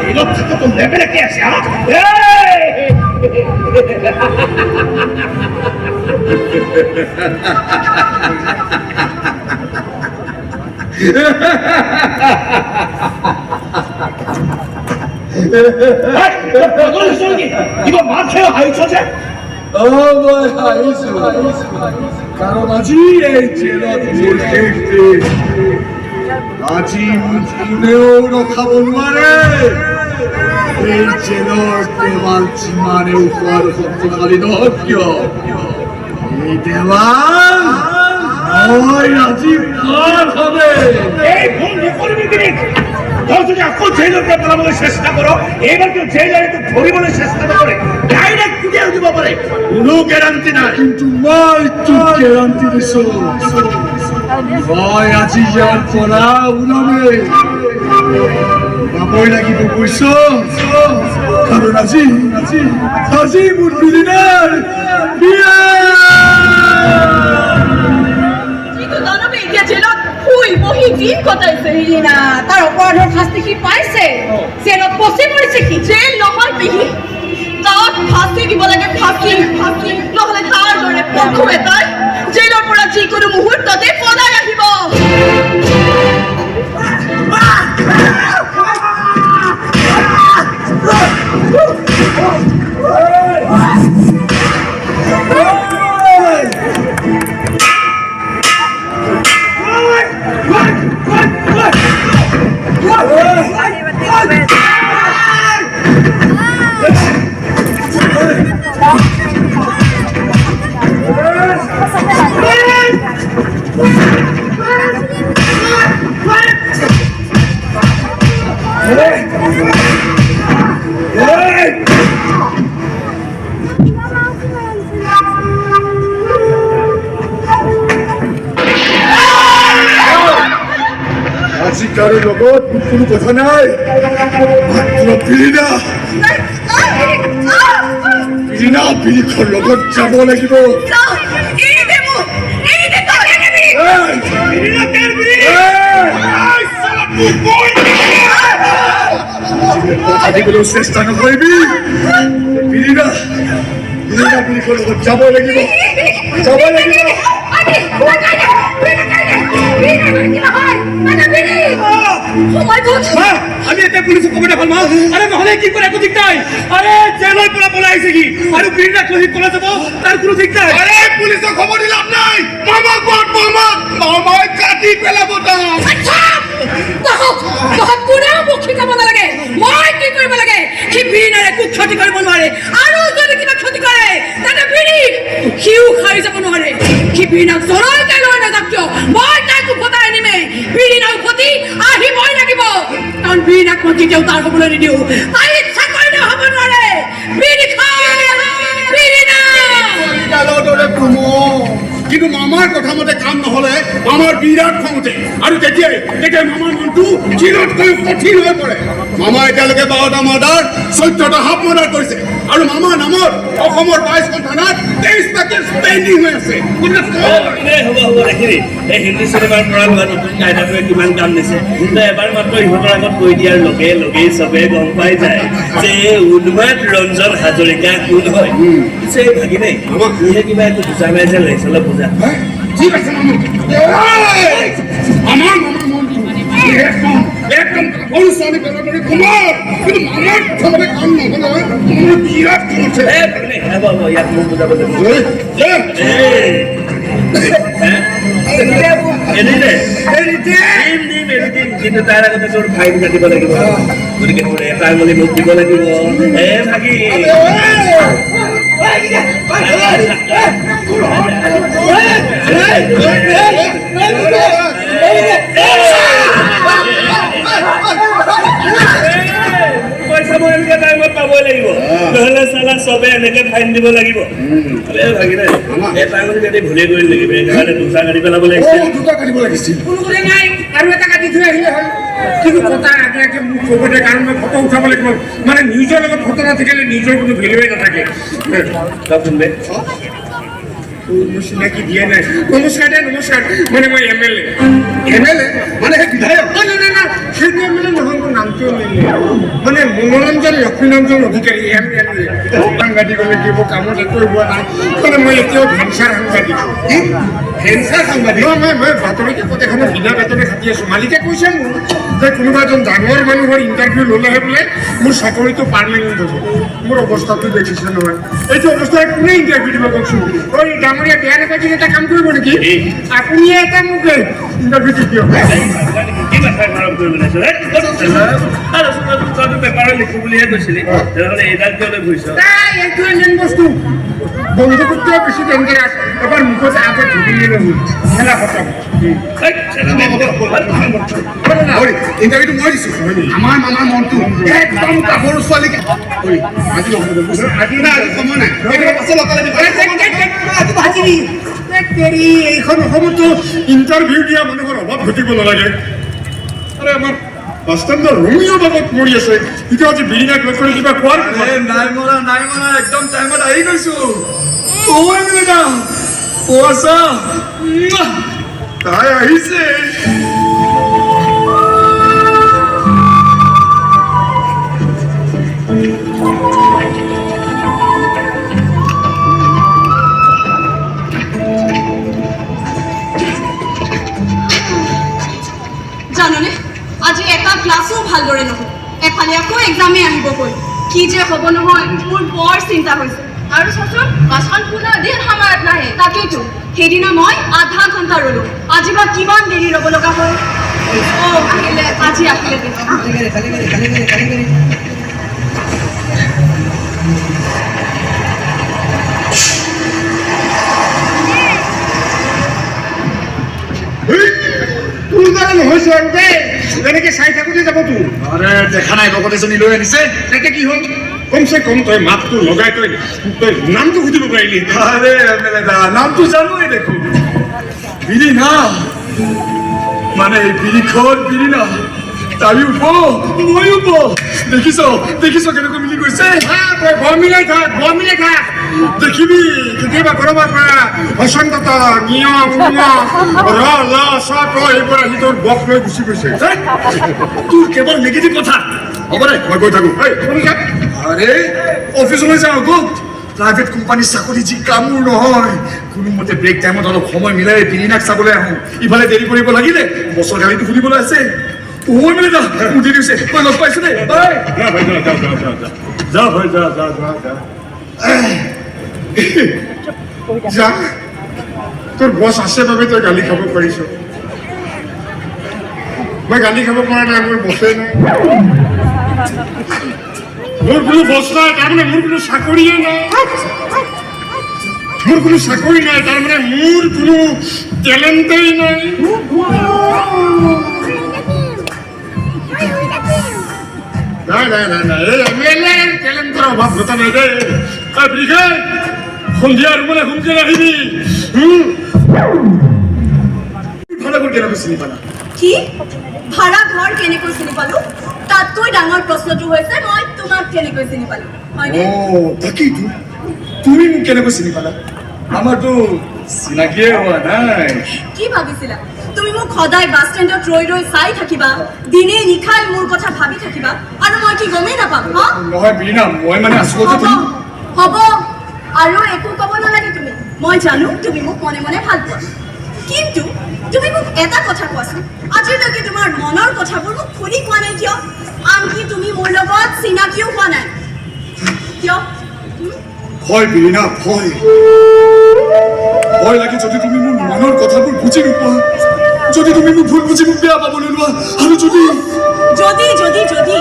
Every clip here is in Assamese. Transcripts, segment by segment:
জেলত থাকাটো লেবেলেকে আছে। কিবা মাৰ খাই হাঁহিছ যে? অ, মই হাঁহিছো, কাৰণ আজি এই জেলত মোৰ শেষ দিন। আজি মোক কোনেও ৰখাব নোৱাৰে। এই জেলৰ দেৱাল যিমানে ওখ আৰু শক্তিশালী নহওক কিয়, এই দেৱাল মই আজি পাৰ হমেই। এই ভুল নকৰিবি বিনীত। তই যদি আকৌ জেইলৰ পৰা পলাবলৈ চেষ্টা কৰ, এইবাৰ কিন্তু জেইলাৰে তোক ধৰিবলৈ চেষ্টা নকৰে, ডাইৰেক্ট গুলিয়াই দিব পাৰে। কোনো গেৰাণ্টি নাই। কিন্তু মই তোক গেৰাণ্টি দিছো, মই আজি ইয়াৰ পৰা ওলামেই। ওলাবই লাগিব, বুজিছ? কাৰণ আজি আজি আজি মোৰ বিৰিণাৰ বিয়া। যিটো দানৱে এতিয়া জেলত শুই বহি দিন কটাইছে। বিৰিণা, তাৰ অপৰাধৰ শাস্তি সি পাইছে। জেলত পচি মৰিছে সি। জেল নহয় পেহী, তাক ফাঁচি দিব লাগে, ফাঁচি, ফাঁচি। নহ'লে তাৰ দৰে পশু এটাই জেলৰ পৰা যিকোনো মুহূৰ্ততে পলাই আহিব। আজি কাৰো লগত মোৰ কোনো কথা নাই, মাত্ৰ বিৰিণা, বিৰিণা, বিৰিখৰ লগত যাব লাগিব। এৰি দে মোক, এৰি দে তই। এই! এই! কথা দিবলৈও চেষ্টা নকৰিবি। বিৰিণা, বিৰিণা, বিৰিখৰ লগত যাব লাগিব, যাব লাগিব। আমি এতিয়া পুলিচক খবৰ নাপাল মা। আৰে নহ'লে কি কৰে একো ঠিক নাই। আৰে জেলৰ পৰা পলাই আহিছে কি আৰু বিৰিণাক লৈ কলে যাব, তাৰ কোনো ঠিক নাই। আৰে পুলিচক খবৰ দি লাভ নাই। মামাক মাত, মামাক, মামাই কাটি পেলাব তাক। তহঁত কোনেও মোক শিকাব নালাগে মই কি কৰিব লাগে। সি বিৰিণাৰ একো ক্ষতি কৰিব নোৱাৰে, আৰু যদি কিবা ক্ষতি কৰে তেন্তে বিৰিণ সিও সাৰি যাব নোৱাৰে। সি বিৰিণাক যলৈকে লৈ নাযাওক কিয়, মই তাইক উভতাই আনিমেই। বিৰিণা উভতি আহিবই লাগিব, কাৰণ বিৰিণাক মই কেতিয়াও তাৰ হ'বলৈ নিদিওঁ। তাই ইচ্ছা কৰিলেও হ'ব নোৱাৰে। বিৰিণা, বিৰিণা। ডালৰ দৰে কোমল, কিন্তু মামাৰ কথা মতে কাম নহ'লে মামাৰ বিৰাট খং উঠে আৰু তেতিয়াই তেতিয়াই মামাৰ মনটো শিলতকৈ কঠিন হৈ পৰে। মামা এতিয়ালৈকে 12টা মাৰ্ডাৰ, 14টা হাফ মাৰ্ডাৰ কৰিছে আৰু মামাৰ নামত অসমৰ 22খন থানাত 23টা কেছ পেণ্ডিং হৈ আছে। গতিকে এই হ'ব হ'ব, দেখিবি এই হিন্দী চিনেমাৰ পৰা লোৱা নতুন কাইদাটোৱে কিমান কাম দিছে। তই এবাৰ মাত্ৰ ইহঁতৰ আগত কৈ দিয়াৰ লগে লগেই চবে গম পাই যায় যে এই উন্মাদ ৰঞ্জন হাজৰিকা কোন হয়। পিছে এই ভাগিনে, সিহে কিবা একো বুজা নাই যেন লাগিছে, অলপ বুজা। ঠিক আছে মামা। এই! আমাৰ মামাৰ মনটো একদম একদম সৰু ছোৱালী পেলাৰ দৰে কোমল, কিন্তু মামাৰ কথা মতে কাম নহ'লে মামাৰ বিৰাট খং উঠে। এই ভাগিনে, হ'ব হ'ব, ইয়াক মোক বুজাব লাগিব। এই, এই, এই, হে? এৰি দে। দিম দিম, এৰি দিম, কিন্তু তাৰ আগতে তোৰ ফাইন কাটিব লাগিব। গতিকে তোৰ এটা আঙুলি মোক দিব লাগিব। এ ভাগি। পইচা মই এনেকে টাইমত পাবই লাগিব, নহ'লে চালা চবে এনেকে ফাইন দিব লাগিব। আবে ভাগিনে, এটা আঙুলি কাটি ভুলেই কৰিল নেকি? সেইকাৰণে দুটা কাটি পেলাব লাগিছিল। দুটা কাটিব লাগিছিল। কোনো কথা নাই, আৰু এটা কাটি থৈ আহিলে হয়। কিন্তু কটাৰ আগে আগে মোক ক'ব দে, কাৰণ মই ফটো উঠাব লাগিব। মানে নিজৰ লগত ফটো নাথাকিলে নিজৰ কোনো ভেলুৱে নাথাকে। কচোন বে। মোৰ চিনাকি দিয়া নাই। নমস্কাৰ দে, নমস্কাৰ। মানে মই এম এল এ। এম এল এ মানে সেই বিধায়ক? নাই নাই নাই, মানে মনোৰঞ্জন লক্ষ্মীনন্দন অধিকাৰী এম.এল.এ. সাংবাদিক হ'লে কি হ'ব, কামত একো হোৱা নাই। মানে মই এতিয়াও ভেঞ্চাৰ সাংবাদিক। কি ভেঞ্চাৰ সাংবাদিক? নহয়, মই বাতৰি কাকত এখনত বিনা বেতনে খাটি আছোঁ। মালিকে কৈছে মোক যে কোনোবা এজন ডাঙৰ মানুহৰ ইণ্টাৰভিউ ল'লেহে বোলে মোৰ চাকৰিটো পাৰ্মানেণ্ট হ'ব। মোৰ অৱস্থাটো দেখিছে নহয়, এইটো অৱস্থাত কোনে ইণ্টাৰভিউ দিব কওকচোন? ঐ ডাঙৰীয়া, বেয়া নাপায় যদি এটা কাম কৰিব নেকি? আপুনিয়ে এটা মোক ইণ্টাৰভিউ দি দিয়ক। কি মাথা গৰম কৰি পেলাইছ? তইতো পেপাৰত লিখো বুলিহে কৈছিলি, তেনেহ'লে এইডাল কিয় লৈ ঘূৰিছ? এইটোৱে মেইন বস্তু। বন্ধুত্বতকৈ বেছি ডেঞ্জাৰাছ। এবাৰ মুখত আগত ধৰি ল'লো, খেলা খতম। ইণ্টাৰভিউটো মই দিছো। আমাৰ মামাৰ মনটো একদম গাভৰু ছোৱালীক। আজি নহ'ব, আজি নাই, আজি সময় নাই। পাছত লগালে। এইখন অসমতো ইণ্টাৰভিউ দিয়া মানুহৰ অভাৱ ঘটিব নালাগে। আৰে, আমাৰ বাছ ষ্টেণ্ডৰ ৰুমিও বাবদ মৰি আছে। এতিয়া আজি বিৰিণাক লগ কৰি কিবা কোৱাৰ নাই মৰা, নাই মৰা, একদম টাইমত আহি গৈছো। ঐ বিৰিণা, অ আছা? তাই আহিছে। জাননে, আজি এটা ক্লাছো ভালদৰে নহ'ল। এফালে আকৌ এক্সামেই আহিবগৈ। কি যে হ'ব নহয়, মোৰ বৰ চিন্তা হৈছে। আৰু চাচোন, বাছখন কোনো দিন সময়ত নাহে। তাকেইতো, সেইদিনা মই আধা ঘণ্টা ৰ'লো, আজি বা কিমান দেৰি ৰ'ব লগা হ'ল। অ' আহিলে, আজি আহিলে। তোৰ কাৰণে নহৈছে আৰু দেই, এনেকে চাই থাকোঁতে যাব তোৰ। আৰে, দেখা নাই লগত এজনী লৈ আনিছে? তেতিয়া কি হ'ল? কমচে কম তই মাতটো লগাই তই নামটো সুধিব পাৰিলি। আৰে এম.এল.এ দা, নামটো জানোৱেই দেখোন, বিৰিণা। মানে এই বিৰিখন বিৰিণা, তাইও ব, ময়ো ব। দেখিছ, দেখিছ কেনেকৈ মিলি গৈছে? তই ব মিলাই থাক, ব মিলাই থাক। দেখিবি, কেতিয়াবা ক'ৰবাৰ পৰা হচন্তত নিয়ম ৰ ল চ ত এইবোৰ আহি তোৰ বক লৈ গুচি গৈছে। তোৰ কেৱল নিগেটিভ কথা। হ'ব দে, মই গৈ থাকো। আৰে, অফিচলৈ যাওঁ আকৌ। প্ৰাইভেট কোম্পানীৰ চাকৰি যি কামোৰ নহয়। কোনোমতে ব্ৰেক টাইমত অলপ সময় মিলাই বিৰিণাক চাবলৈ আহোঁ। ইফালে দেৰি কৰিব লাগিলে বছৰ গাড়ীটো শুনিবলৈ আছে। ঐ মানে দা, উঠি দিছে। মই লগ পাইছো দেই, বাই। যা ভাই, যা যা যা যা যা ভাই, যা যা যা যা যা। তোৰ বছ আছে বাবে তই গালি খাব পাৰিছ। মই গালি খাব পৰা নাই, মোৰ বছেই নাই। মোৰ কোনো বছ নাই, তাৰমানে মোৰ কোনো চাকৰিয়ে নাই। মোৰ কোনো চাকৰি নাই, তাৰমানে মোৰ কোনো টেলেণ্টেই নাই। নাই নাই নাই নাই, এই এম.এল.এ. টেলেণ্টৰ অভাৱ ঘটা নাই দেই। বিশেষ সন্ধিয়া ৰুমলৈ সোনকালে আহিবি। ভাড়াঘৰ কেনেকৈ চিনি পালা? কি ভাড়া ঘৰ কেনেকৈ চিনি পালো? তাতকৈ ডাঙৰ প্ৰশ্নটো হৈছে, মই তোমাক কেনেকৈ চিনি পালো, হয়নে? অ' তাকেইতো, তুমি মোক কেনেকৈ চিনি পালা? আমাৰতো চিনাকিয়ে হোৱা নাই। কি ভাবিছিলা তুমি? মোক সদায় বাছ ষ্টেণ্ডত ৰৈ ৰৈ চাই থাকিবা, দিনে নিশাই মোৰ কথা ভাবি থাকিবা আৰু মই কি গমেই নাপাম, হা? নহয় বিৰিণা, মই মানে আচলতে হ'ব হ'ব, আৰু একো ক'ব নালাগে তুমি। মই জানো তুমি মোক মনে মনে ভাল পোৱা। কিন্তু তুমি মোক এটা কথা কোৱাচোন, আজিলৈকে তোমাৰ মনৰ কথাবোৰ মোক খুলি কোৱা নাই কিয়? আনকি তুমি মোৰ লগত চিনাকিও হোৱা নাই কিয়? ভয় বিৰিণা, ভয়। ভয় লাগে যদি তুমি মোৰ মনৰ কথাবোৰ বুজি নোপোৱা, যদি তুমি মোক ভুল বুজি মোক বেয়া পাবলৈ লোৱা, আৰু যদি যদি যদি যদি,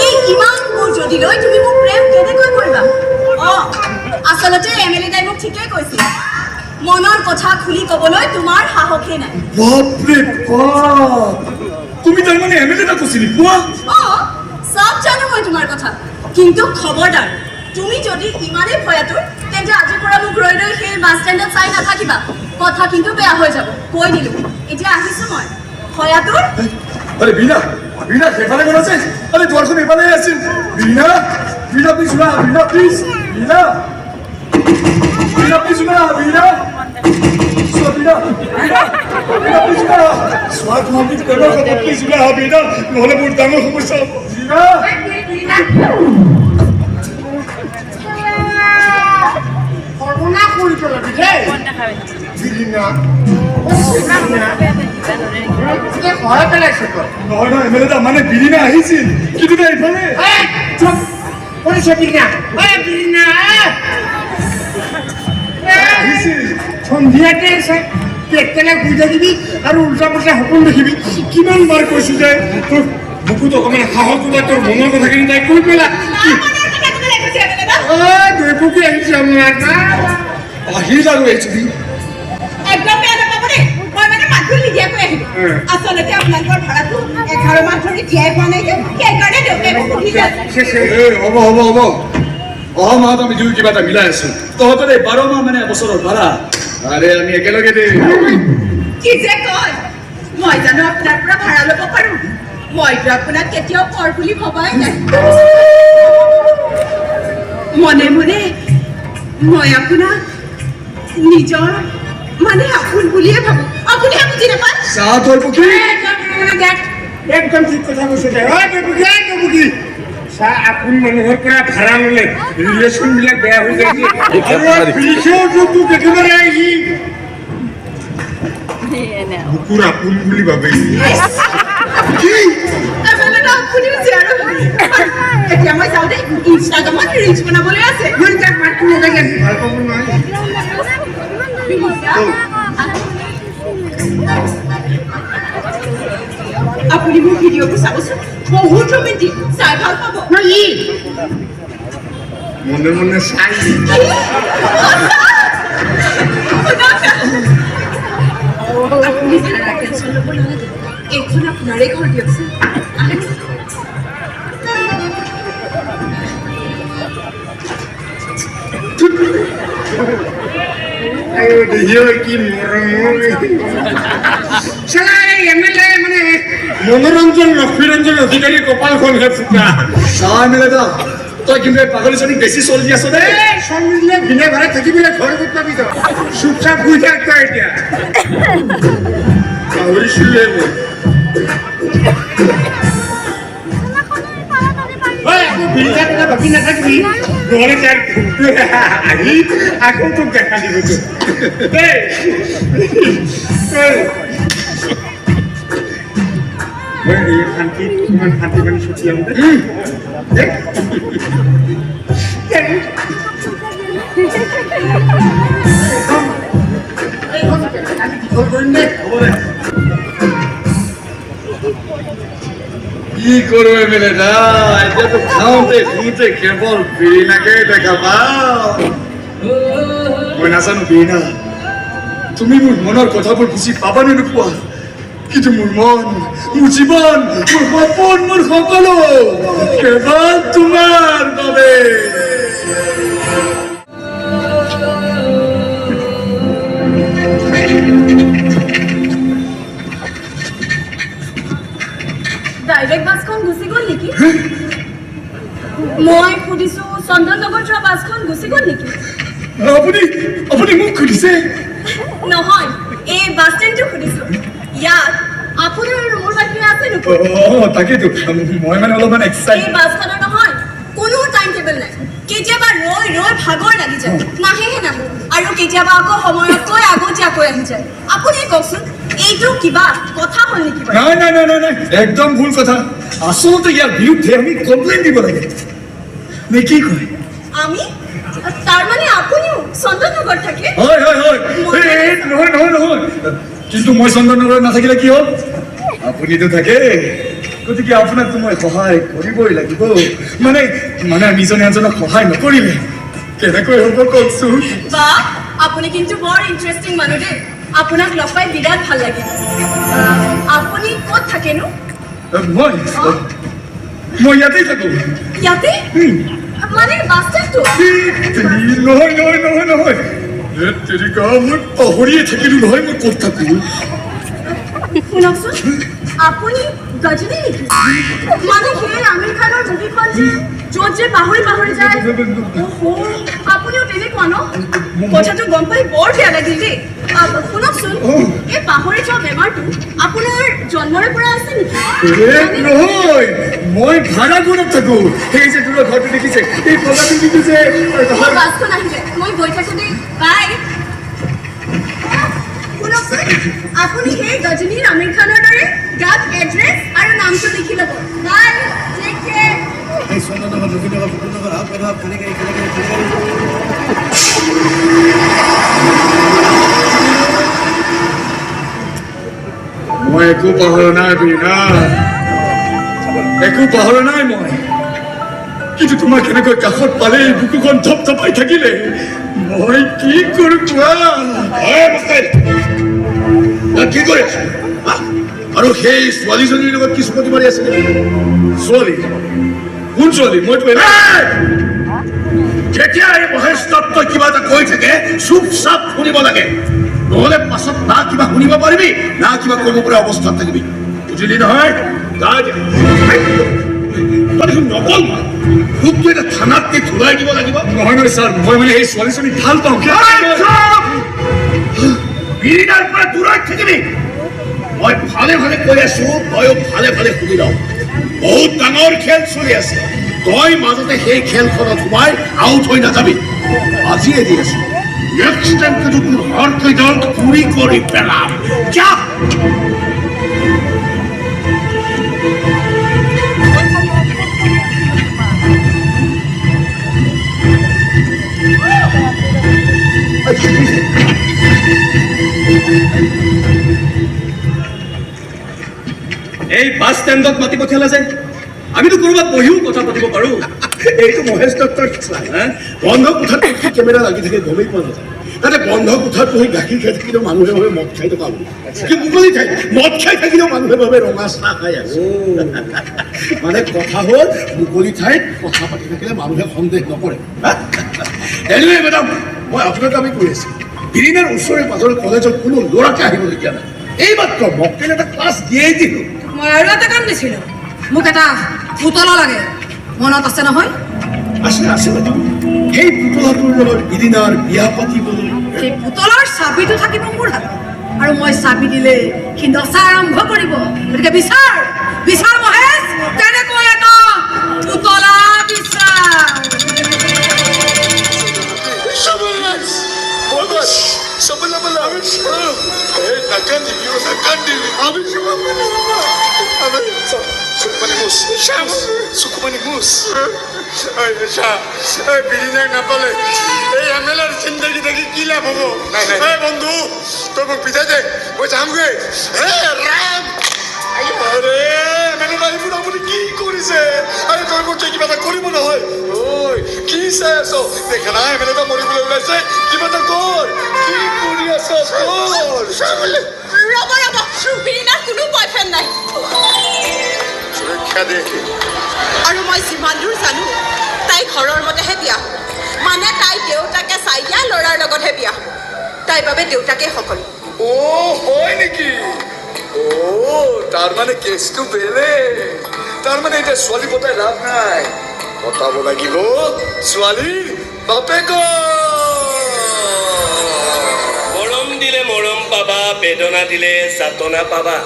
এই ইমানবোৰ যদি লৈ তুমি মোক প্ৰেম কেনেকৈ কৰিবা? অ আচলতে এম.এল.এ. দাই মোক ঠিকেই কৈছিল, মনৰ কথা খুলি ক'বলৈ তোমাৰ সাহসেই নাই। বাপৰে বাপ, তুমি তাৰমানে এম.এল.এ. দাকো চিনি পোৱা? অ চব জানো মই তোমাৰ কথা। কিন্তু খবৰদাৰ, তুমি যদি ইমানেই ভয়াতুৰ তেন্তে আজিৰ পৰা মোক ৰৈ ৰৈ সেই বাছ ষ্টেণ্ডত চাই নাথাকিবা। কথা কিন্তু বেয়া হৈ যাব, কৈ দিলো। এতিয়া আহিছো মই, ভয়াতুৰ। আৰে বীণা, বীণা, সেইফালে গ'ল আছে। আৰে, দুৱাৰখন এইফালে আছিল। বীণা, বীণা, প্লিজ শুনা। বীণা, প্লিজ। বীণা, বীণা, প্লিজ শুনা। বীণা। নহ'লে বহুত ডাঙৰ সমস্যা হ'ব। সৰ্বনাশ কৰি পেলাবি দেই বিৰিণা। ভয় পেলাইছ তই। নহয় নহয়, এম এল এ দা, মানে বিৰিণা আহিছিল কিন্তু তাই ইফালে। কৰিছে বিৰিণা, বিৰিণা আহিছিল সন্ধিয়াতে আছে। পেট শুই থাকিবি আৰু উল্টা পুল্টা সপোন দেখিবি। কিমান বাৰ কৈছো যে তোৰ বুকুত অকণমান সাহস গোটাই তোৰ মনৰ কথাখিনি তাই কৈ পেলা। দৈপুকি আহিছে আমাৰ। আহিল আৰু এইজনী। একদম বেয়া নাপাব দেই, মই মানে মাতটো নিদিয়াকৈ আহিলো। আচলতে আপোনালোকৰ ভাড়াটো 11 মাহ ধৰি দিয়াই হোৱা নাই যে, সেইকাৰণে দেউতাই মোক সুধিলে। হ'ব হ'ব হ'ব, অহা মাহত আমি দুয়ো কিবা এটা মিলাই আছো। তহঁতৰ এই 12 মাহ মানে এবছৰৰ ভাড়া, আৰে আমি একেলগে দিম। কি যে কয়, মই জানো আপোনাৰ পৰা ভাড়া ল'ব পাৰো? মইতো আপোনাক কেতিয়াও পৰ বুলি ভবাই নাই। মনে মনে মই আপোনাক নিজৰ মানে আপোন বুলিয়ে ভাবো, আপুনিহে বুজি নাপায়। একদম ঠিক কথা কৈছে দে। দৈপুকি, চা, আপোন মানুহৰ পৰা ভাড়া ল'লে ৰিলেশ্যন বিলাক বেয়া হৈ যায়। তোক একেবাৰে আহি বুকুৰ আপোন বুলি ভাবে। এতিয়া মই যাওঁ দেই, ইনষ্টাগ্ৰামত ৰিলচ বনাবলৈ আছে। ভাল পাব নহয়। আপুনি মোৰ ভিডিঅ'বোৰ চাবচোন, বহুত ৰোমেণ্টিক, চাই ভাল পাব। মনে মনে চাই। আপুনি ভাড়া টেনশ্যন ল'ব নালাগে, এইখন আপোনাৰে ঘৰ দিয়কচোন। কি মৰম মানে মনোৰঞ্জন লক্ষ্মীৰঞ্জন অধিকাৰী কপালখনহে ফুটা। চা এম এল এ দা, তই কিন্তু এই পাগলীজনীক বেছি চল দি আছ দেই। চল নিদিলে ভিনে ভাড়া থাকিবি, ঘৰ ক'ত পাবি তই? চুপচাপ শুই থাক তই। এতিয়া পাহৰিছিলোৱে মই। আকৌ বিৰিণা কথা ভাবি নাথাকিবি, নহ'লে তাৰ ফোনটোৱে আহি আকৌ তোক দেখা দিব তোক দেই। মই এই শান্তি অকণমান শান্তি পানী ছটিয়াম দেই। দীঘল কৰিম দেই। হ'ব দে। কি কৰো এম এল এ দা, এতিয়াতো খাওঁতে শুওঁতে কেৱল বিৰিণাকে দেখা পাওঁ। মই নাজানো বিৰিণা, তুমি মোৰ মনৰ কথাবোৰ বুজি পাবানে নোপোৱা, কিন্তু মোৰ মন, মোৰ জীৱন, মোৰ সপোন, মোৰ সকলো কেৱল তোমাৰ বাবে। ডাইৰেক্ট বাছখন গুচি গ'ল নেকি? মই সুধিছো, চন্দন নগৰ যোৱা বাছখন গুচি গ'ল নেকি? আপুনি আপুনি মোক সুধিছে? নহয়, এই বাছ ষ্টেণ্ডটো সুধিছো। ইয়াত আপোনাৰ আৰু মোৰ বাহিৰে আছে নেকি? অ তাকেইতো, মই মানে অলপমান এক্সাইট। এই বাছখনৰ নহয় কোনো টাইম টেবল নাই। কেতিয়াবা ৰৈ ৰৈ ভাগৰ লাগি যায়, নাহেহে নাহে, আৰু কেতিয়াবা আকৌ সময়তকৈ আগতীয়াকৈ আহি যায়। আপুনি কওকচোন, এইটো কিবা কথা হ'ল নেকি বাৰু? নাই নাই নাই নাই নাই, একদম ভুল কথা। আচলতে ইয়াৰ বিৰুদ্ধে আমি কমপ্লেইন দিব লাগে নে কি কয়? আমি? তাৰমানে আপুনিও চন্দন নগৰত থাকে? হয় হয় হয়। নহয় নহয় নহয়, কিন্তু মই চন্দন নগৰত নাথাকিলে কি হ'ল, আপুনিতো থাকে, গতিকে আপোনাকতো মই সহায় কৰিবই লাগিব। মানে মানে আমি ইজনে আনজনক সহায় নকৰিলে কেনেকৈ হ'ব কওকচোন? বা, আপুনি কিন্তু বৰ ইণ্টাৰেষ্টিং মানুহ দেই। আপোনাক লগ পাই বিৰাট ভাল লাগিল। আপুনি ক'ত থাকেনো? মই মই ইয়াতেই থাকো। ইয়াতে মানে বাছ ষ্টেণ্ডটো? নহয় নহয় নহয় নহয়, তেৰিকা, মই পাহৰিয়ে থাকিলো নহয় মই ক'ত থাকো। শুনকচোন, আপুনি গজনী নেকি? মানে সেই আমিৰ খানৰ মুভিখন যে, য'ত যে পাহৰি পাহৰি যায়। আপুনিও তেনেকুৱা ন? কথাটো গম পাই বৰ বেয়া লাগিল দেই। শুনকচোন, এই পাহৰি যোৱা বেমাৰটো আপোনাৰ জন্মৰে পৰা আছে নেকি? নহয়, মই ভাড়া ঘৰত থাকো। সেই যে দূৰৰ ঘৰটো দেখিছে, এই বগাটো দেখিছে। মোৰ বাছখন আহিলে, মই গৈ থাকো দেই, বাই। শুনকচোন, আপুনি সেই গজনীৰ আমিৰ খানৰ দৰে গাত এড্ৰেছ আৰু নামটো লিখি ল'ব। Bye, take care. মই একো পাহৰা নাই বীণা, একো পাহৰা নাই মই। কিন্তু তোমাক এনেকৈ কাষত পালে বুকুখন ধপধপাই থাকিলে মই কি কৰো কোৱা? কি কৰি আছ? আৰু সেই ছোৱালীজনীৰ লগত কি চুপতি মাৰি আছিলে? ছোৱালী? কোন ছোৱালী? মইতো যেতিয়া এই মহেশ দত্তই কিবা এটা কৈ থাকে চুপ চাপ শুনিব লাগে, নহ'লে পাছত না কিবা শুনিব পাৰিবি না কিবা ক'ব পৰা অৱস্থাত থাকিবি, বুজিলি নহয়? তই দেখোন নকল মাৰ, তোকতো এতিয়া থানাত নি ধুলাই দিব লাগিব। নহয় নহয় ছাৰ, মই মানে এই ছোৱালীজনীক ভাল পাওঁ। বীণাৰ পৰা দূৰত থাকিবি। মই ভালে ভালে কৈ আছো, তয়ো ভালে ভালে শুনি লওঁ। বহুত ডাঙৰ খেল চলি আছে, তই মাজতে সেই খেলখনত সোমাই আউট হৈ নাযাবি। আজিয়ে দি আছো, নেক্সট টাইম কিন্তু তোৰ ঘৰকেইডাল পুৰি কৰি পেলাম। যা। এই বাছ ষ্টেণ্ডত মাতি পঠিয়ালা যে, আমিতো ক'ৰবাত বহিও কথা পাতিব পাৰো। এইটো মহেশ দত্তৰ চাই বন্ধ কোঠাত কেমেৰা লাগি থাকে, গমেই পোৱা নাযায়। তাতে বন্ধ কোঠাত বহি গাখীৰ খাই থাকিলেও মানুহে ভাবে মদ খাই থকা বুলি, কিন্তু মুকলি ঠাইত মদ খাই থাকিলেও মানুহে ভাবে ৰঙা চাহ খাই আছে। মানে কথা হ'ল, মুকলি ঠাইত কথা পাতি থাকিলে মানুহে সন্দেহ নকৰে। এনিৱে মেডাম, মই আপোনাৰ কামেই কৰি আছো। গিৰিনাৰ ওচৰে পাজৰে কলেজত কোনো ল'ৰাকে আহিবলগীয়া নাই। এইমাত্ৰ মক্কেল এটা ক্লাছ দিয়েই দিলোঁ। মই আৰু এটা কাম দিছিলোঁ, মোক এটা পুতলা লাগে, মনত আছে নহয়? আছে আছে বাইদেউ। সেই পুতলাটোৰ লগত বিৰিণাৰ বিয়া পাতিবলৈ। সেই পুতলাৰ চাবিটো থাকিব মোৰ হাতত, আৰু মই চাবি দিলে সি নচা আৰম্ভ কৰিব। গতিকে বিচাৰ বিচাৰ মহেশ, তেনেকৈ এটা পুতলা বিচাৰ। বিৰিণাক নাপালে এই এম এল এৰ জিন্দগী থাকি কি লাভ হ'ব? এই বন্ধু, তই মোক পিঠাই দে, মই যামগৈ। হে ৰাম, আৰে এম এল এ আহিব, আপুনি কি কৰিছে? আৰে তই মোক কিবা এটা কৰিব নহয়। ঐ কি চাই আছ? দেখা নাই এম এল এটা মৰিবলৈ ওলাইছে, কিবা এটা কৰ। কি কৰি আছ কৰ? ৰ'ব ৰ'ব, বিৰিণাৰ কোনো বয়ফ্ৰেণ্ড নাই। সুৰক্ষা দে। আৰু মই যিমান দূৰ জানো তাই ঘৰৰ মতেহে বিয়া হ'ব, মানে তাই দেউতাকে চাই দিয়া ল'ৰাৰ লগতহে বিয়া হ'ব। তাইৰ বাবে দেউতাকে সকলো। অ হয় নেকি? অ তাৰমানে কেছটো বেলেগ। তাৰমানে এতিয়া ছোৱালী পতাই লাভ নাই, পতাব লাগিব ছোৱালীৰ বাপেক। মৰম দিলে মৰম পাবা, বেদনা দিলে যাতনা পাবা।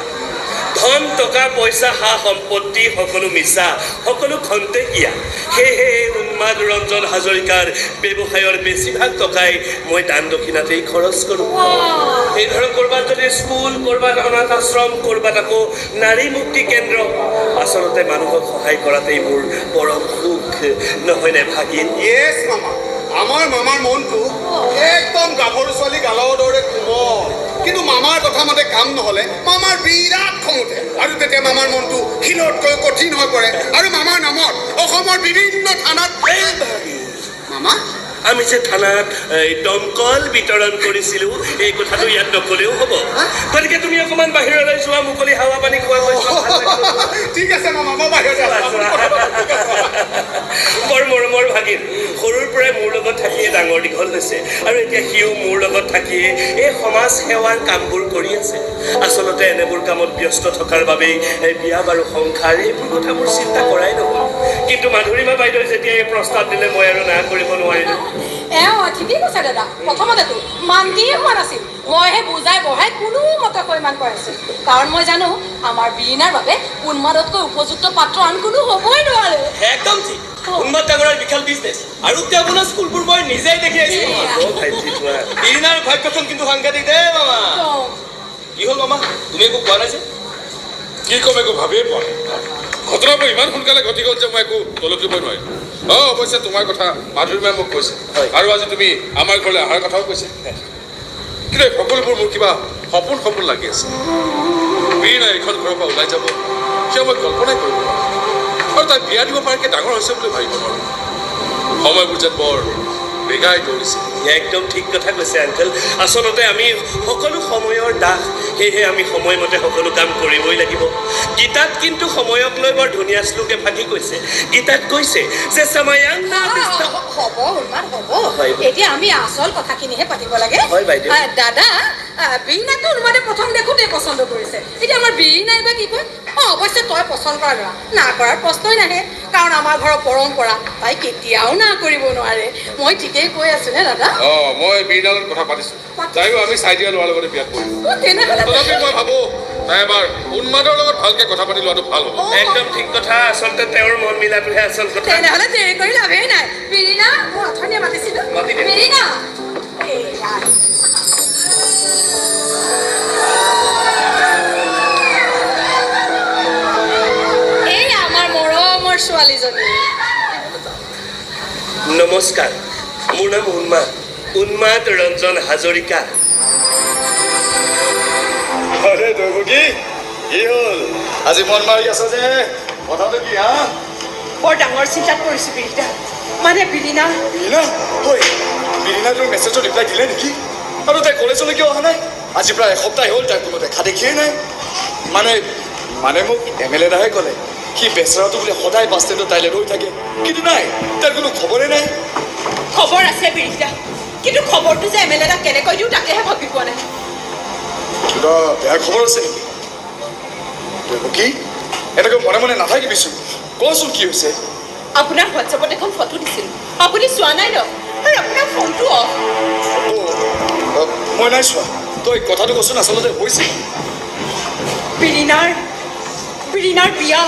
ধন টকা পইচা সা সম্পত্তি সকলো মিছা, সকলো খন্তেকীয়া। সেয়েহে উন্মাদ ৰঞ্জন হাজৰিকাৰ ব্যৱসায়ৰ বেছিভাগ টকাই মই দান দক্ষিণাতেই খৰচ কৰোঁ। এই ধৰক ক'ৰবাত যদি স্কুল, ক'ৰবাত অনাথ আশ্ৰম, ক'ৰবাত আকৌ নাৰী মুক্তি কেন্দ্ৰ। আচলতে মানুহক সহায় কৰাতেই মোৰ পৰম সুখ, নহয়নে ভাগিন? য়েছ মামা, আমাৰ মামাৰ মনটো একদম গাভৰু ছোৱালী গালৰ দৰে কোমল। কিন্তু মামাৰ কথা মতে কাম নহ'লে মামাৰ বিৰাট খং উঠে, আৰু তেতিয়া মামাৰ মনটো শিলতকৈ কঠিন হৈ পৰে। আৰু মামাৰ নামত অসমৰ বিভিন্ন থানাত। মামা, আমি যে থানাত দমকল বিতৰণ কৰিছিলো, এই কথাটো ইয়াত নকলেও হ'ব। গতিকে তুমি অকণমান বাহিৰলৈ যোৱা, মুকলি হাৱা পানী খোৱা। ঠিক আছে মামা, মই বাহিৰতে আছো। বৰ মৰমৰ ভাগিন, সৰুৰ পৰাই মোৰ লগত থাকিয়ে ডাঙৰ দীঘল হৈছে, আৰু এতিয়া সিও মোৰ লগত থাকিয়ে এই সমাজ সেৱাৰ কামবোৰ কৰি আছে। আচলতে এনেবোৰ কামত ব্যস্ত থকাৰ বাবেই এই বিয়া বাৰু সংসাৰ এইবোৰ কথা মোৰ চিন্তা কৰাই নহ'ল। কিন্তু মাধুৰীমা বাইদেৱে যেতিয়া এই প্ৰস্তাৱ দিলে, মই আৰু না কৰিব নোৱাৰিলোঁ। এওঁ ঠিকেই কৈছে দাদা, প্ৰথমতেতো মান্তিয়ে হোৱা নাছিল। মইহে বুজাই বঢ়াই কোনোমতে সৈমান কৰাইছো, কাৰণ মই জানো আমাৰ বীণাৰ বাবে উন্মাদতকৈ উপযুক্ত পাত্ৰ আন কোনো হ'বই নোৱাৰে। একদম ঠিক। উন্মাদ ডাঙৰাৰ বিশাল বিজনেছ আৰু তেওঁ আপোনাৰ স্কুলবোৰ মই নিজেই দেখি আহিছো। বীণাৰ ভাগ্যখন কিন্তু সাংঘাতিক দেই মামা। কি হ'ল মামা, তুমি একো কোৱা নাই যে? কি ক'ম, একো ভাবিয়ে পোৱা নাই। ঘটনাবোৰ ইমান সোনকালে ঘটি গ'ল যে মই একো তলকিবই নোৱাৰিলোঁ। অঁ, অৱশ্যে তোমাৰ কথা মাধুৰীমাই মোক কৈছে, আৰু আজি তুমি আমাৰ ঘৰলৈ অহাৰ কথাও কৈছে। কিন্তু এই সকলোবোৰ মোৰ কিবা সপোন সপোন লাগি আছে। বীণা এইখন ঘৰৰ পৰা ওলাই যাব সেয়া মই কল্পনাই কৰিব নোৱাৰোঁ, আৰু তাই বিয়া দিব পৰাকৈ ডাঙৰ হৈছে বুলি ভাবিব নোৱাৰোঁ। সময়বোৰ যেন বৰ বেগাই দৌৰিছে। একদম ঠিক কথা কৈছে আংকল। আচলতে আমি সকলো সময়ৰ দাস, সেয়েহে আমি সময়মতে সকলো কাম কৰিবই লাগিব। গীতাত কিন্তু সময়ক লৈ বৰ ধুনীয়া শ্লোক এফাকি কৈছে। গীতাত কৈছে যে হ'ব উন্মাদ হ'ব, এতিয়া আমি আচল কথাখিনিহে পাতিব লাগে। দাদা, বীণাকতো উন্মাদে প্ৰথম দেখোঁতেই পচন্দ কৰিছে। এতিয়া আমাৰ বীণাই বা কি কয়? অঁ, অৱশ্যে তই পচন্দ কৰা ল'ৰা, না কৰাৰ প্ৰশ্নই নাহে, কাৰণ আমাৰ ঘৰৰ পৰম্পৰা, তাই কেতিয়াও না কৰিব নোৱাৰে। মই ঠিকেই কৈ আছো নে দাদা? অঁ, মই বীণাৰ লগত কথা পাতিছো, তাইও আমি চাই দিয়া ল'ৰাৰ লগতে বিয়াত পৰিম। তথাপি মই ভাবো তাই এবাৰ উন্মাদৰ লগত ভালকে কথা পাতি লোৱাটো ভাল হ'ব। একদম ঠিক কথা। আচলতে তেওঁৰ মন মিলাটোহে আচল কথা। তেনেহ'লে দেৰি কৰি লাভেই নাই। বীণা, মই অথনিয়ে মাতিছিলো। বীণা, এই আমাৰ মৰমৰ ছোৱালীজনী। নমস্কাৰ, মোৰ নাম উন্মাদ, উন্মাদ ৰঞ্জন হাজৰিকা। আৰে দৈৱকী, কি হ'ল আজি মন মাৰি আছ যে? কথাটো কি? হা, বৰ ডাঙৰ চিন্তাত পৰিছো বিৰিতা। মানে বিৰিণা। বিৰিণা? ঐ, বিৰিণা তোৰ মেছেজৰ ৰিপ্লাই দিলে নেকি? আৰু তাই কলেজলৈ কিয় অহা নাই? আজি প্ৰায় এসপ্তাহ হ'ল, তাই কোনো দেখা দেখিয়েই নাই। মানে মানে মোক এম এল এ দাহে ক'লে, সি বেচেৰাটো বোলে সদায় বাছ ষ্টেণ্ডত তাইলৈ ৰৈ থাকে, কিন্তু নাই, তাৰ কোনো খবৰেই নাই। খবৰ আছে বিৰিতা, কিন্তু খবৰটো যে এম এল এ দাক কেনেকৈ দিওঁ তাকেহে ভাবি পোৱা নাই। কিবা বেয়া খবৰ আছে নেকি? কি এনেকৈ মনে মনে নাথাকিবিচোন, কচোন কি হৈছে? আপোনাৰ হোৱাটছএপত এখন ফটো দিছিল, আপুনি চোৱা নাই ন? আৰু আপোনাৰ ফোনটো অফ। মই নাই চোৱা। তই কথাটো কচোন, আচলতে হৈছে বিৰিণাৰ বিৰিণাৰ বিয়া।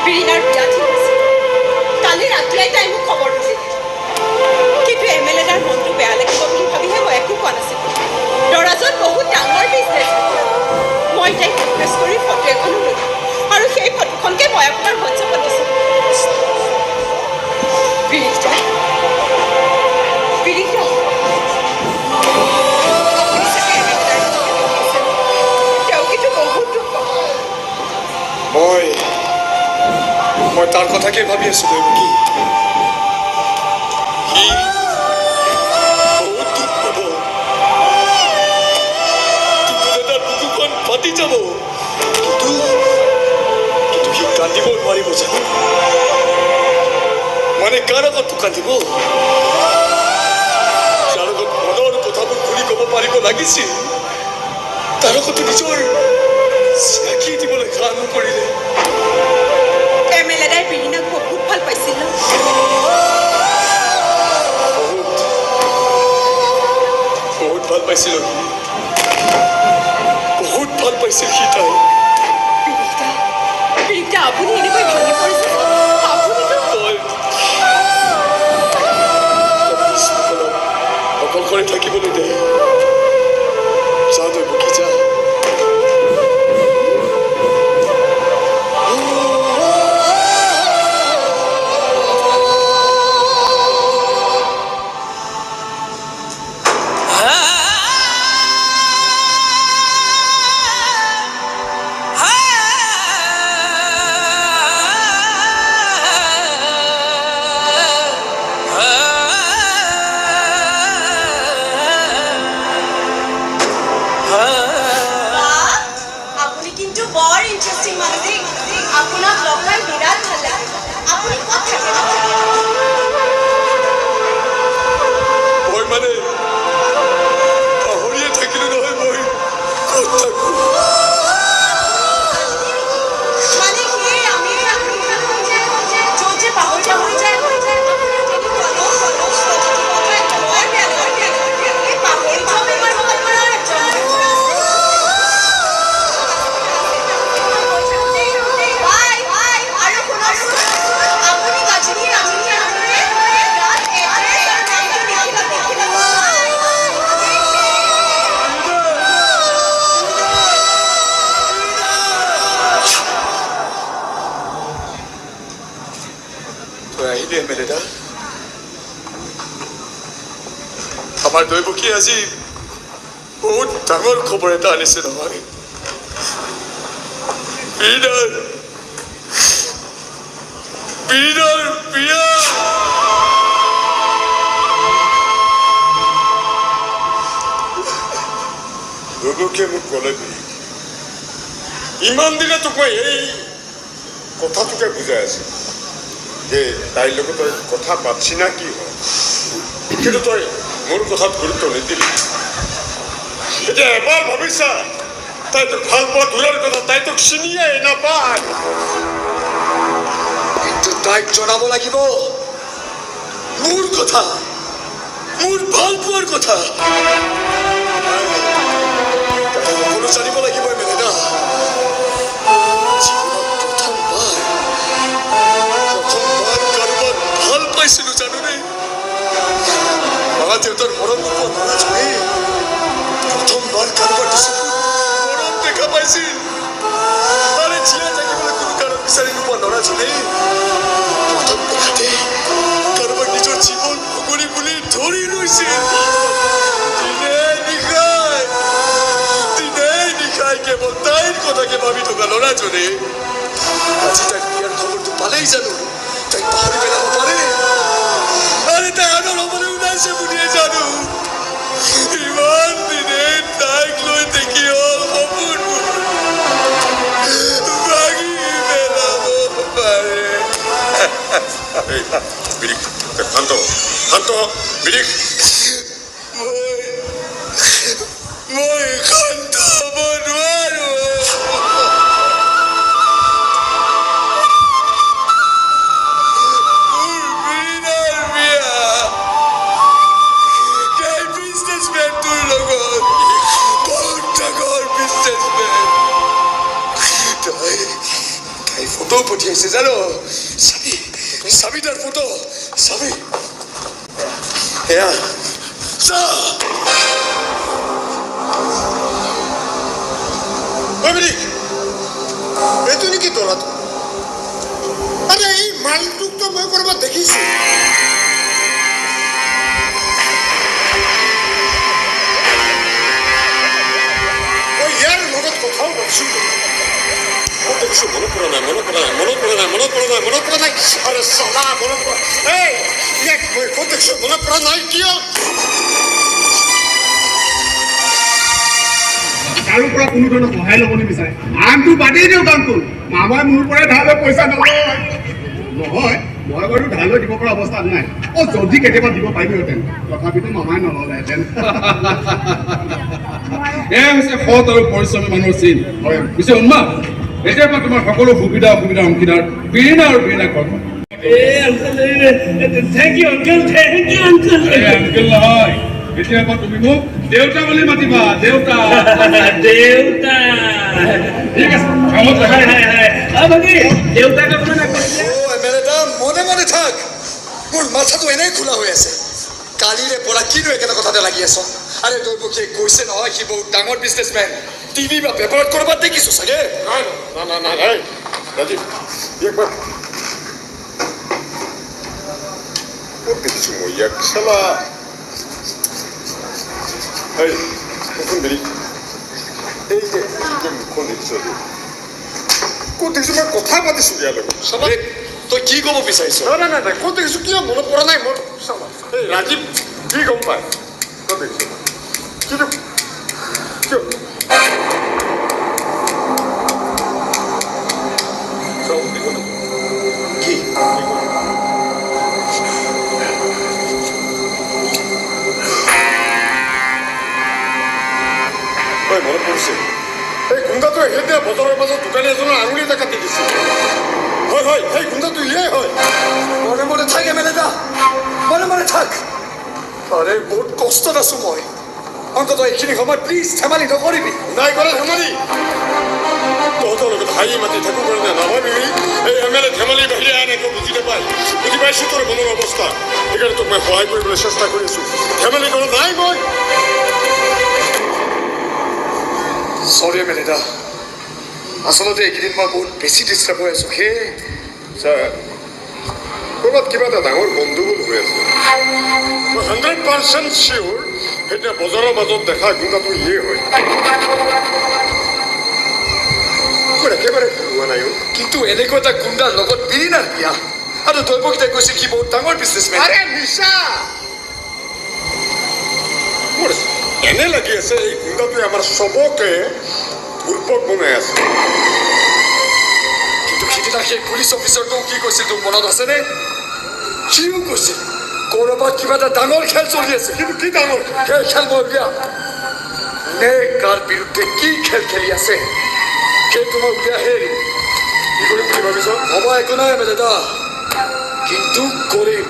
বিৰিণাৰ বিয়া ঠিক হৈছে। কালি ৰাতিয়াই তাই মোক খবৰ দিছিল, কিন্তু এম এল এ তাৰ মনটো বেয়া লাগিব বুলি ভাবিহে মই একো কোৱা নাছিলোঁ। দৰাজন বহুত ডাঙৰ বিজনেছ। মই তাইক ৰিকুৱেষ্ট কৰি ফটো এখনো ল'লোঁ, আৰু সেই ফটোখনকে মই আপোনাৰ হোৱাটছএপত দিছিলোঁ। বিৰিণা, বিৰিণা, আপুনি চাগে এম এল এ দাৰ কথাকে ভাবি আছে। তেওঁ কিন্তু বহুত দুখ পাব। মই তাৰ কথাকে ভাবি আছো দৈৱকী। সি বহুত দুখ পাব, দুখতে তাৰ বুকুখন ফাটি যাব, কিন্তু কিন্তু সি কান্দিব নোৱাৰিব জানো? মানে কাৰ আগততো কান্দিব? যাৰ আগত মনৰ কথাবোৰ খুলি ক'ব পাৰিব লাগিছিল, তাৰ আগতো নিজৰ চিনাকি দিবলৈ সাহ নকৰিলে। এম এল এ দাই বিৰিণাক বহুত ভাল পাইছিল ন? বহুত ভাল পাইছিল সি, বহুত ভাল পাইছিল সি তাই। বিৰিণা, বিৰিণা, আপুনি এনেকৈ ভাঙি পৰিছে? আপুনিতো তই অকলশৰে থাকিবলৈ দে। যা দৈৱকী, যা। আমাৰ দৈৱকী আজি বহুত ডাঙৰ খবৰ এটা আনিছে নহয়। বীণাৰ বীণাৰ বিয়া। দৈৱকীয়ে মোক ক'লে, ইমান দিনে তোক মই এই কথাটোকে বুজাই আছো যে তাইৰ লগত তই কথা পাতছি না কি হয়, কিন্তু তই মোৰ কথাত গুৰুত্ব নিদিলি। এতিয়া এবাৰ ভাবিছা, তাই তোক ভাল পোৱা দূৰৰ কথা, তাই তোক চিনিয়ে নাপায়। কিন্তু তাইক জনাব লাগিব মোৰ কথা, মোৰ ভাল পোৱাৰ কথা। সকলো জানিব লাগিব মেলেদা। জীৱনত প্ৰথমবাৰ কাৰোবাক ভাল পাইছিলো জানোনে? মা দেউতাৰ মৰম নোপোৱা ল'ৰাজনে প্ৰথমবাৰ কাৰোবাৰ দুচকুত মৰম দেখা পাইছিল। আৰে জীয়াই থাকিবলৈ কোনো কাৰণ বিচাৰি নোপোৱা ল'ৰাজনে প্ৰথম দেখাতে কাৰোবাক নিজৰ জীৱন সকলি বুলি ধৰি লৈছিল। দিনে নিশাই কেৱল তাইৰ কথাকে ভাবি থকা ল'ৰাজনে আজি তাইৰ বিয়াৰ খবৰটো পালেই জানো তাইক পাহৰি পেলাব পাৰে? আৰে তাই আনৰ হ'বলৈ ওলাইছে বুলিয়ে জানো ইমান দিনে তাইক লৈ দেখি হ'ল সপোনবোৰ ভাঙি পেলাব পাৰে? শান্ত শান্ত বিৰিক। মই শান্ত হ'ব নোৱাৰো। মোৰ বীণাৰ বিয়া তাই বিজনেছমেনটোৰ লগত, বহুত ডাঙৰ বিজনেছমেন। তাই ফটো পঠিয়াইছে জানো? চাবি চাবি তাৰ ফটো চাবি। এয়া চা। এইটো নেকি দৰাটো? আৰে এই মালটোকতো মই ক'ৰবাত দেখিছো। মই ইয়াৰ লগত কথাও পাতিছিলো। ক'ত দেখিছো? মনত পৰা নাই, মনত পৰা নাই, মনত পৰা নাই, মনত পৰা নাই, মনত পৰা নাই। আৰে চালা, মনত পৰা এই ইয়াক মই ক'ত দেখিছো? মনত পৰা নাই কিয়? কাৰো পৰা কোনো ধৰণৰ সহায় ল'ব নিবিচাৰে। আনটো বাদেই দিয়ক আংকুল, মামাই মোৰ পৰাই ধাৰলৈ পইচা নলয়। নহয়, মই বাৰু ধাৰলৈ দিব পৰা অৱস্থাত নাই। অ, যদি কেতিয়াবা দিব পাৰিলোহেঁতেন, তথাপিতো মামাই নল'লেহেঁতেন। এয়াই হৈছে সৎ আৰু পৰিশ্ৰমী মানুহৰ চিন। হয়। পিছে উন্মাদ, এতিয়াৰ পৰা তোমাৰ সকলো সুবিধা অসুবিধাৰ অংশীদাৰ বীণা আৰু বীণা ঘৰখন। Thank you uncle, thank you uncle. Uncle নহয়, এতিয়াৰ পৰা তুমি মোক দেউতা বুলি মাতিবা। দেউতা, দেউতা। ঠিক আছে, কামত লাগা। হয় হয়। অ ভগী, দেউতাক অকণমান আগবঢ়াই। অ এমেলেদা, মনে মনে থাক। মোৰ মাথাটো এনেই খোলা হৈ আছে। কালিৰে পৰা কিনো একেটা কথাতে লাগি আছ? আৰে দৈৱকীয়ে কৈছে নহয়, সি বহুত ডাঙৰ বিজনেছমেন। টিভি বা পেপাৰত ক'ৰবাত দেখিছো চাগে। নাই নাই নাই নাই নাই ৰাজীৱ, ইয়াক মই ক'ত দেখিছো? মই ইয়াক চালা, এই মুখখন দেৰি, এই যে মুখখন দেখিছো, ক'ত দেখিছো? মই কথা পাতিছো ইয়াৰ লগত চালা। তই কি ক'ব বিচাৰিছ? নাই নাই নাই, ক'ত দেখিছো কিয় মনত পৰা নাই মোৰ চালা। এই ৰাজীৱ কি গম পায় ক'ত দেখিছো? কিন্তু কিয় কি হয় মনত পৰিছে, এই গুণ্ডাটোৱে সেইদিনা বজাৰৰ মাজত দোকানী এজনৰ আঙুলি এটা কাটি দিছিল। হয় হয়, সেই গুণ্ডাটো ইয়েই হয়। মনে মনে থাক এমেলেদা, মনে মনে থাক। আৰে বহুত কষ্টত আছো মই। অন্ততঃ এইখিনি সময়ত প্লিজ ধেমালি নকৰিবি। নাই কৰা ধেমালি। তহঁতৰ লগত হাঁহি মাতি থাকো কাৰণে নাভাবিবি এই এম এল এ ধেমালি বাহিৰে আন একো বুজি নাপায়। বুজি পাইছো তোৰ মনৰ অৱস্থা, সেইকাৰণে তোক মই সহায় কৰিবলৈ চেষ্টা কৰি আছো। ধেমালি কৰা নাই মই। চৰি এমেলেদা, আচলতে এইকেইদিন মই বহুত বেছি ডিষ্টাৰ্ব হৈ আছো। সেয়ে ছাৰ, ক'ৰবাত কিবা এটা ডাঙৰ গণ্ডগোল হৈ আছে। মই 100% চিয়'ৰ সেইদিনা বজাৰৰ মাজত দেখা গুণ্ডাটো ইয়ে হয়। মোৰ একেবাৰে ভুল হোৱা নাই। কিন্তু এনেকুৱা এটা গুণ্ডাৰ লগত বিৰিণাৰ বিয়া, আৰু দৈৱকীতাই কৈছে সি বহুত ডাঙৰ বিজনেছমেন। আৰে মিছা, মোৰ এনে লাগি আছে এই গুণ্ডাটোৱে আমাৰ চবকে বুৰ্বক বনাই আছে। কিন্তু সিদিনা সেই পুলিচ অফিচাৰটোও কি কৈছিল তোৰ মনত আছেনে? সিও কৈছিল ক'ৰবাত কিবা এটা ডাঙৰ খেল চলি আছে। কিন্তু কি ডাঙৰ সেই খেল মই উলিয়াম। কোনে কাৰ বিৰুদ্ধে কি খেল খেলি আছে সেইটো মই উলিয়াই এৰিম। কি কৰিম বুলি ভাবিছ? হ'ব একো নাই দাদা, কিন্তু কৰিম।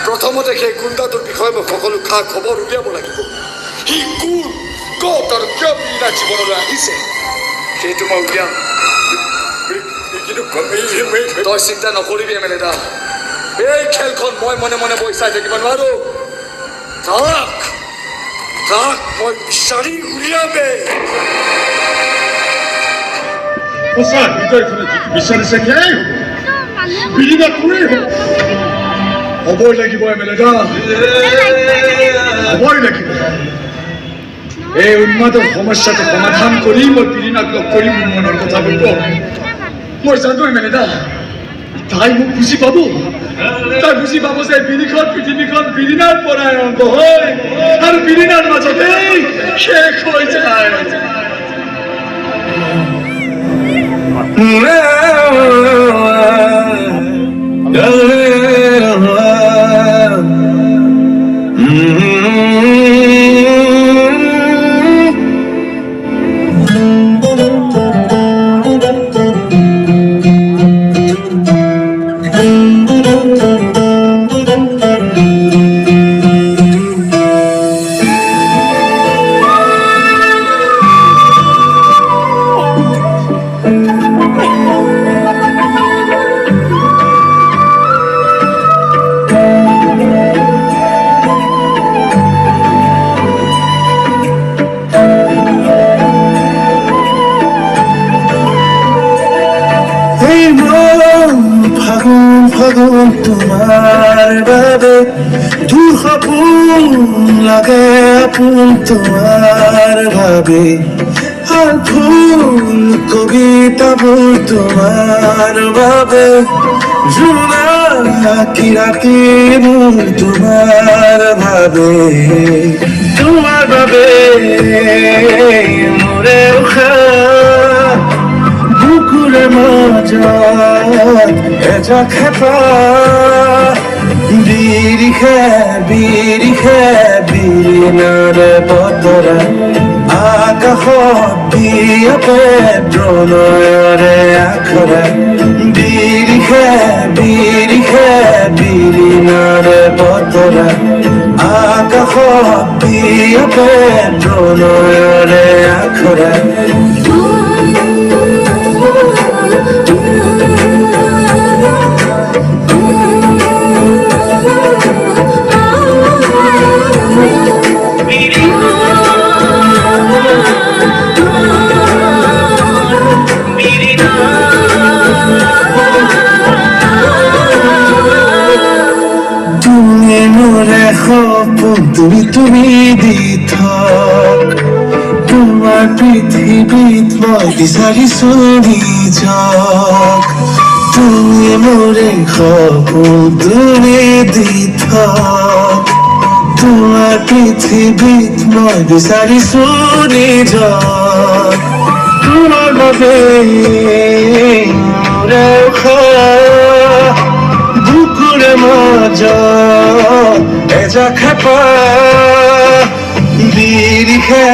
প্ৰথমতে সেই গুণ্ডাটোৰ বিষয়ে মই সকলো খা খবৰ উলিয়াব লাগিব। সি কোন, ক'ত আৰু কিয় বিৰিণাৰ জীৱনলৈ আহিছে সেইটো মই উলিয়াম। কিন্তু তই চিন্তা নকৰিবি এম.এল.এ দা, এই খেলখন মই মনে মনে বহি চাই থাকিব নোৱাৰো। তাক মই বিচাৰি উলিয়ামেই। সঁচা হৃদয়খনে যিটো বিচাৰিছে সেয়াই হ'ব, বিৰিণা তোৰেই হ'ব। হ'বই লাগিব এম.এল.এ দা, হ'বই লাগিব। এই উন্মাদৰ সমস্যাটো সমাধান কৰি মই বিৰিণাক লগ কৰি মোৰ মনৰ কথাবোৰ কম। মই জানো এম.এল.এ দা, তাই মোক বুজি পাব। তাই বুজি পাব যে বিৰিখন পৃথিৱীখন বিৰিণাৰ পৰাই আৰম্ভ হয় আৰু বিৰিণাৰ মাজতেই শেষ হৈ যায়। ফাগুন তোমাৰ বাবে তোৰ সপোন লাগে আপোন তোমাৰ বাবে, আৰু ফুল কবিতাবোৰ তোমাৰ বাবে, জোনাকী ৰাতি মোৰ তোমাৰ বাবে, তোমাৰ বাবে মোৰে উশাহ বুকুৰে মাজত এজাক হেঁপাহ। বিৰিখে বিৰিখে বিৰিণাৰে বতৰা, আকাশত বিয়পে প্ৰণয়ৰে আখৰা। বিৰিখে বিৰিখে বিৰিণাৰে বতৰা, আকাশত বিয়পে প্ৰণয়ৰে আখৰা। তুমি মোৰে সপোন, তুমি তুমি দি থাক, তোমাৰ পৃথিৱীত মই বিচাৰিছো নিজক। তুমি মোৰে সপোন, তুমি দি থাক, তোমাৰ পৃথিৱীত মই বিচাৰিছো নিজক। তোমাৰ বাবে মোৰে উশাহ বুকুৰে মাজত এজাক হেঁপাহ। বিৰিখে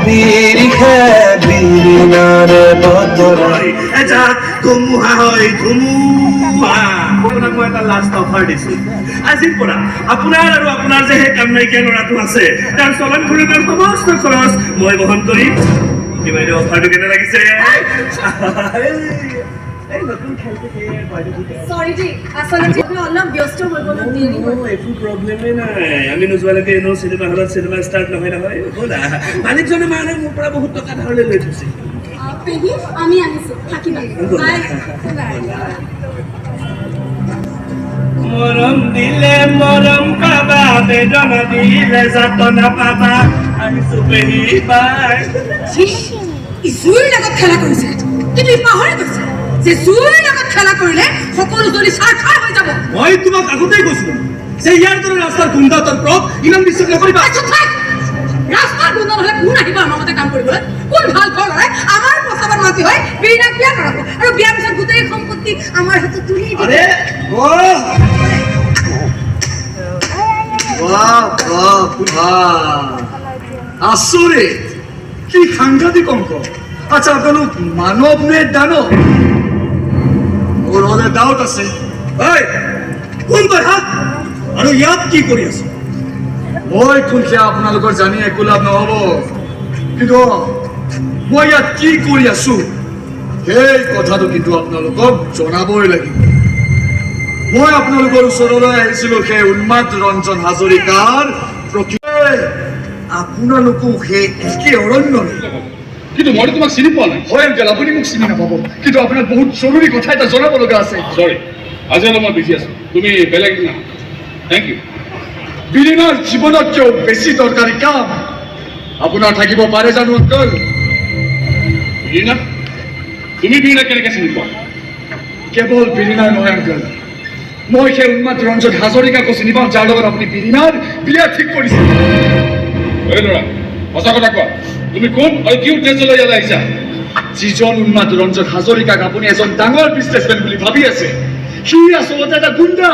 বিৰিখে বিৰিণাৰে বতৰা, এজাক ধুমুহা হয় ধুমুহা। আপোনাক মই এটা লাষ্ট অফাৰ দিছো। আজিৰ পৰা আপোনাৰ আৰু আপোনাৰ যে সেই কাম নাইকিয়া ল'ৰাটো আছে, তাৰ চলন ফুৰণৰ সমস্ত খৰচ মই বহন কৰিম। কি বাইদেউ, অফাৰটো কেনে লাগিছে? একো প্ৰব্লেমে নাই, আমি নোযোৱালৈকে এনেও চিনেমা হলত চিনেমা ষ্টাৰ্ট নহয় নহয়। ব'লা, মালিকজনে মানে মোৰ পৰা বহুত টকা ধাৰলৈ লৈ থৈছে। আমি আহিছো, থাকিবা। মৰম দিলে মৰম পাবা, বেদনা দিলে যাতনা পাবা। আহিছো পেহী, বাই। জুইৰ লগত খেলা কৰিছে, কিন্তু ই পাহৰি গৈছে যে জুইৰ লগত খেলা কৰিলে সকলো জ্বলি ছাৰখাৰ হৈ যাব। মই তোমাক আগতেই কৈছিলো যে ইয়াৰ দৰে ৰাস্তাৰ গুণ্ডা তন্ত্ৰক ইমান বিশ্বাস নকৰিবা। ৰাস্তাৰ গুণ্ডা নহ'লে কোন আহিব আমাৰ মতে কাম কৰিবলৈ? কোন ভাল ঘৰ ল'ৰাই আমাৰ প্ৰস্তাৱত মান্তি হৈ বিৰিণাক বিয়া কৰাব আৰু বিয়াৰ পিছত গোটেই সম্পত্তি আমাৰ হাতত তুলি দিব? আৰে বাহ বাহ বাহ, আচৰিত, কি সাংঘাতিক অংক। আচ্ছা, আপোনালোক মানৱ নে দানৱ? মোৰ হ'লে ডাউট আছে। ঐ, কোন তই হা? আৰু ইয়াত কি কৰি আছ? মই কোন সেয়া আপোনালোকৰ জানি একো লাভ নহ'ব, কিন্তু মই ইয়াত কি কৰি আছো সেই কথাটো কিন্তু আপোনালোকক জনাবই লাগিব। মই আপোনালোকৰ ওচৰলৈ আহিছিলো সেই উন্মাদ ৰঞ্জন হাজৰিকাৰ প্ৰকৃত। আপোনালোকো সেই একে অৰণ্যলৈ। কিন্তু মইতো তোমাক চিনি পোৱা নাই। হয় আংকেল, আপুনি মোক চিনি নাপাব, কিন্তু আপোনাক বহুত জৰুৰী কথা এটা জনাব লগা আছে। চৰি, আজি অলপ মই বিজি আছো, তুমি বেলেগ দিনা। Thank U. বিৰিণাৰ জীৱনতকৈও বেছি দৰকাৰী কাম আপোনাৰ থাকিব পাৰে জানো আংকল? বিৰিণা? তুমি বিৰিণা কেনেকৈ চিনি পোৱা? কেৱল বিৰিণাৰ নহয় আংকল, মই সেই উন্মাদ ৰঞ্জন হাজৰিকাকো চিনি পাওঁ, যাৰ লগত আপুনি বিৰিণাৰ বিয়া ঠিক কৰিছে। ঐ ল'ৰা, সঁচা কথা কোৱা, তুমি কোন আৰু কি উদ্দেশ্য লৈ ইয়ালৈ আহিছা? যিজন উন্মাদ ৰঞ্জন হাজৰিকাক আপুনি এজন ডাঙৰ বিজনেছমেন বুলি ভাবি আছে, সি আচলতে এটা গুণ্ডা।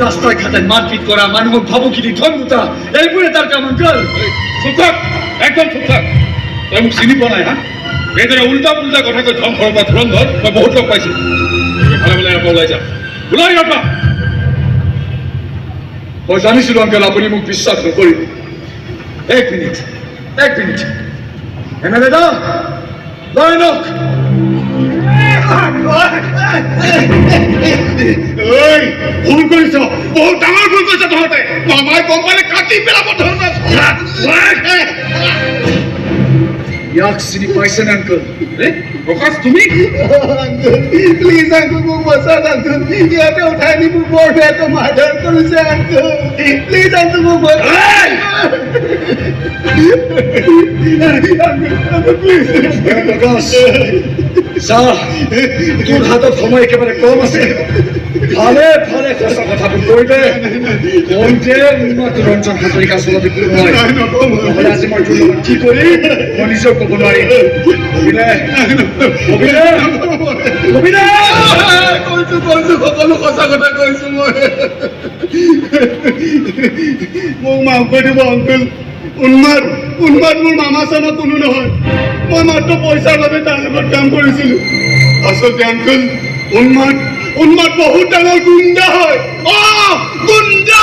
ৰাস্তাই ঘাটে মাৰপিট কৰা, মানুহক ভাবুকি দি ধন লুটা, এইবোৰে তাৰ কাম আংকল। চুপ থাক, একদম চুপ থাক। তই মোক চিনি পোৱা নাই হা? এইদৰে উল্টা পুল্টা কথা কৈ ধন ঘৰৰ পৰা ধুৰন্ধৰ মই বহুত লগ পাইছো। ভালে ভালে ইয়াৰ পৰা ওলাই যা, ওলাই ইয়াৰ পৰা। মই জানিছিলো আংকল, আপুনি মোক বিশ্বাস নকৰিব। এক মিনিট, এক মিনিট, এম এল এ দা, লৈ আনক। ঐ, ভুল কৰিছ, বহুত ডাঙৰ ভুল কৰিছ তহঁতে। মামাই গম পালে কাটি পেলাব তহঁতে। ইয়াক চিনি পাইছেনে আংকল? প্ৰকাশ, তুমি? প্লিজ আংকল, মোক বচাওক আংকল। ইয়াতে উঠাই নি মোক বৰ বেয়াকৈ মাৰধৰ কৰিছে আংকল। প্লিজ আংকল, মোক বচাওক। প্ৰকাশ, চা, তোৰ হাতত সময় একেবাৰে কম আছে। ভালে ভালে সঁচা কথাবোৰ কৈ দে। কৈ দে উন্মাদ ৰঞ্জন হাজৰিকা আচলতে কোন হয়। নহ'লে আজি মই তোৰ লগত কি কৰিম মই নিজেও ক'ব নোৱাৰিম। কবিনে, কবিনে, কবিনে। কৈছো, কৈছো, সকলো সঁচা কথা কৈছো মই। মোক মাফ কৰি দিব আংকল। উন্মাদ, উন্মাদ মোৰ মামা চামা কোনো নহয়। মই মাত্ৰ পইচাৰ বাবে তাৰ লগত কাম কৰিছিলো। আচলতে আংকল, উন্মাদ, উন্মাদ বহুত ডাঙৰ গুণ্ডা হয়। অ, গুণ্ডা।